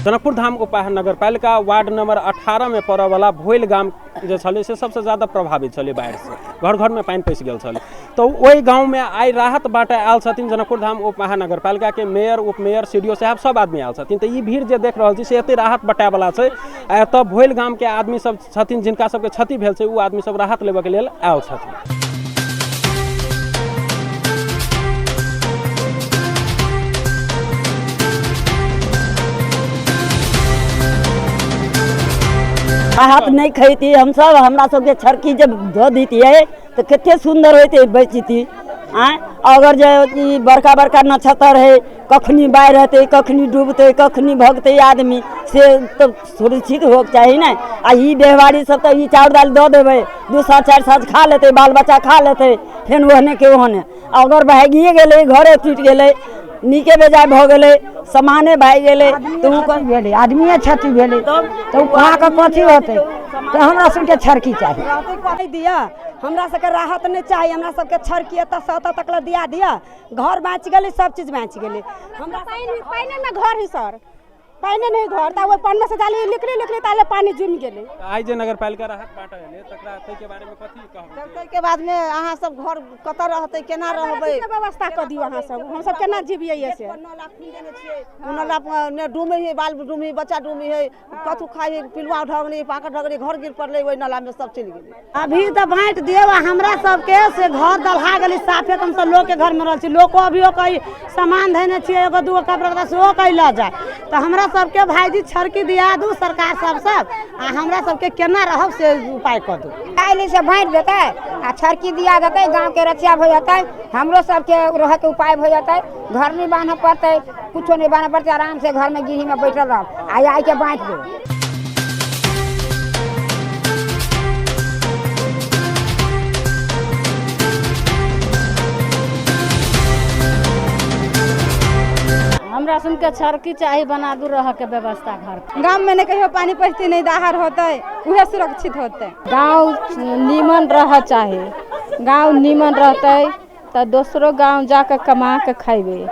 जनकपुर धाम उपमहानगरपालिका ward number 18 में पड़यवला भोइल गाम जे छलै से सबसँ ज्यादा प्रभावित छलै बाढ़िसँ। घर घरमे पानि पैसि गेल छलै। तऽ ओहि गाँवमे आइ राहत बाँटय आयल छथिन जनकपुर धाम उपमहानगरपालिकाके मेयर, उपमेयर, सीडीओ साहब सब आदमी आयल छथिन। तऽ ई भीड़ जे देख रहल छी से एते राहत बँटायवला छै आ एतऽ भोइल गामके आदमी सब छथिन जिनका सबके क्षति भेल छै, ओ आदमी सब राहत लेबऽके लेल आयल छथिन। राहत नहि खैती हमसब, हमरा सबके छड़की जे धऽ दैतियै तऽ कते सुन्दर होइतै, बचती। आँय, अगर जे ई बड़का बड़का नक्षत्र है, कखनी बाढ़ि हेतै, कखनी डूबतै, कखनी भगतै आदमी, से तऽ सुरक्षित होइके चाही ने। आ ई व्यवहारी सब तऽ ई चाउर दालि दऽ देबै, 2 साँझ 4 साँझ खा लेतै, बाल बच्चा खा लेतै, फेन ओहने के ओहने। अगर भागिए गेलै, घरे टूटि गेलै, नीके बेजाय भऽ गेलै, सामाने भागि गेलै, तऽ ओ भेलै, आदमिए क्षति भेलै, तऽ ओ खा कऽ कथी होतै? तऽ हमरा सबके छड़की चाही। नहि दिअ, हमरा सबके राहत नहि चाही, हमरा सबके छड़की एतऽसँ ओतऽ तक लए दिया दिअ। घर बाँचि गेलै, सब चीज बाँचि गेलै। हमरा पानि ने घर है सर, पानि नहि घर, तऽ ओहि पानिमे से जाली निकली निकली ताले पानि जुमि गेलै। आइ जे नगरपालिका राहत बाँटऽ एलै तकरा ताहिके बारेमे कथी कहबै? ताहिके बादमे अहाँ सब घर कतऽ रहतै, केना रहबै, व्यवस्था कऽ दियौ अहाँ सब, हमसब केना जीवियै से। 9 लाख नाला ने डूबै है, बाल डूबै है, बच्चा डूबै है, कथू खाइ है, पिलुआ ढगलै, पाकड़ ढगलै, घर गिर पड़लै, ओहि नालामे सब चलि गेलै। अभी तऽ बाँटि दियौ आ हमरा सबके से घर दलहा गेलै साफे, तऽ हमसब लोकके घरमे रहल छी, लोको अभियो कही सामान धयने छियै, एगो दूगो कपड़ा सेहो कही लऽ जाय। तऽ हमरा सबके भाइजी छड़की दिया दू सरकार सब आ हमरा सबके केना रहब से उपाय कऽ दू। काल्हि से बाँटि देतै आ छड़की दिया देतै, गाँवके रक्षा भऽ जेतै, हमरो सबके रहऽके उपाय भऽ जेतै, घर नहि बान्हऽ पड़तै, कुछो नहि बान्हऽ पड़तै, आराम से घरमे गिरहीमे बैठल रहब। आइ आइके बाँटि देबै। हमरा सुनके छड़की चाही, बना दू रह के व्यवस्था घर। गाँव में नहीं कहियो पानी पड़तै, नहीं दाहर होतै, उहे सुरक्षित होतै। गाँव नीमन रह चाही, गाँव नीमन रहतै तऽ दोसरो गाँव जाके कमा के खैबै,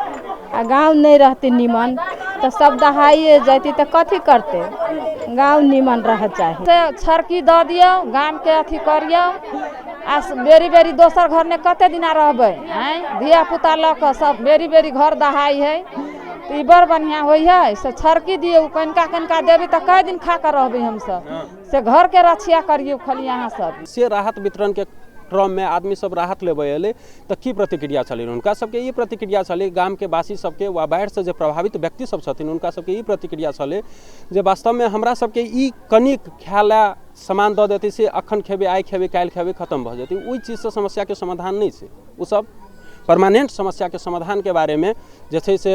आ गाँव नहीं रहतै नीमन तऽ सब दहाइए जैतै तऽ कथी करतै? गाँव नीमन रह चाही। छड़की दऽ दियौ, गामके अथी करियौ, आ बेरी बेरी दोसर घरमे कते दिना रहबै? आँय, धिया पुता लऽ कऽ सब बेरी बेरी घर दहाइ है, तऽ ई बड़ बढ़िआँ होइ है से छड़की दियौ। कनिका कनिका देबै तऽ कए दिन खा कऽ रहबै हमसब? से घरके रक्षा करियौ खाली अहाँ सब। से राहत वितरणके क्रममे आदमी सब राहत लेबऽ एलै तऽ की प्रतिक्रिया छलै हुनका सबके? ई प्रतिक्रिया छलै गामके वासी सबके वा बाढ़िसँ जे प्रभावित व्यक्ति सब छथिन हुनका सबके ई प्रतिक्रिया छलै जे वास्तवमे हमरा सबके ई कनिक खाय लए सामान दऽ देतै से अखन खेबै, आइ खेबै, काल्हि खेबै, खतम भऽ जेतै। ओहि चीजसँ समस्याके समाधान नहि छै। ओ सब परमानेंट समस्याके समाधानके बारेमे जे छै से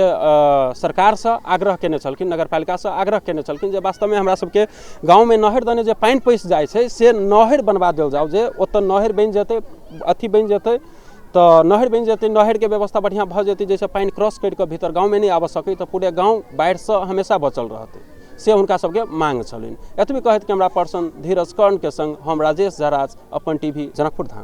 सरकारसँ आग्रह केने छलखिन, नगरपालिकासँ आग्रह केने छलखिन जे वास्तवमे हमरा सबके गाँवमे नहरि दने जे पानि पैसि जाइ छै से नहरि बनबा देल जाउ, जे ओतऽ नहरि बनि जेतै, अथी बनि जेतै तऽ नहरि बनि जेतै, नहरिके व्यवस्था बढ़िआँ भऽ जेतै, जाहिसँ पानि क्रॉस करि कऽ भीतर गाँवमे नहि आबऽ सकै, तऽ पूरे गाँव बाढ़िसँ हमेशा बचल रहतै, से हुनका सबके मांग छलनि। एतबे कहैत कैमरा पर्सन धीरज कर्णके संग हम राजेश झराज, अपन टीवी, जनकपुर धाम।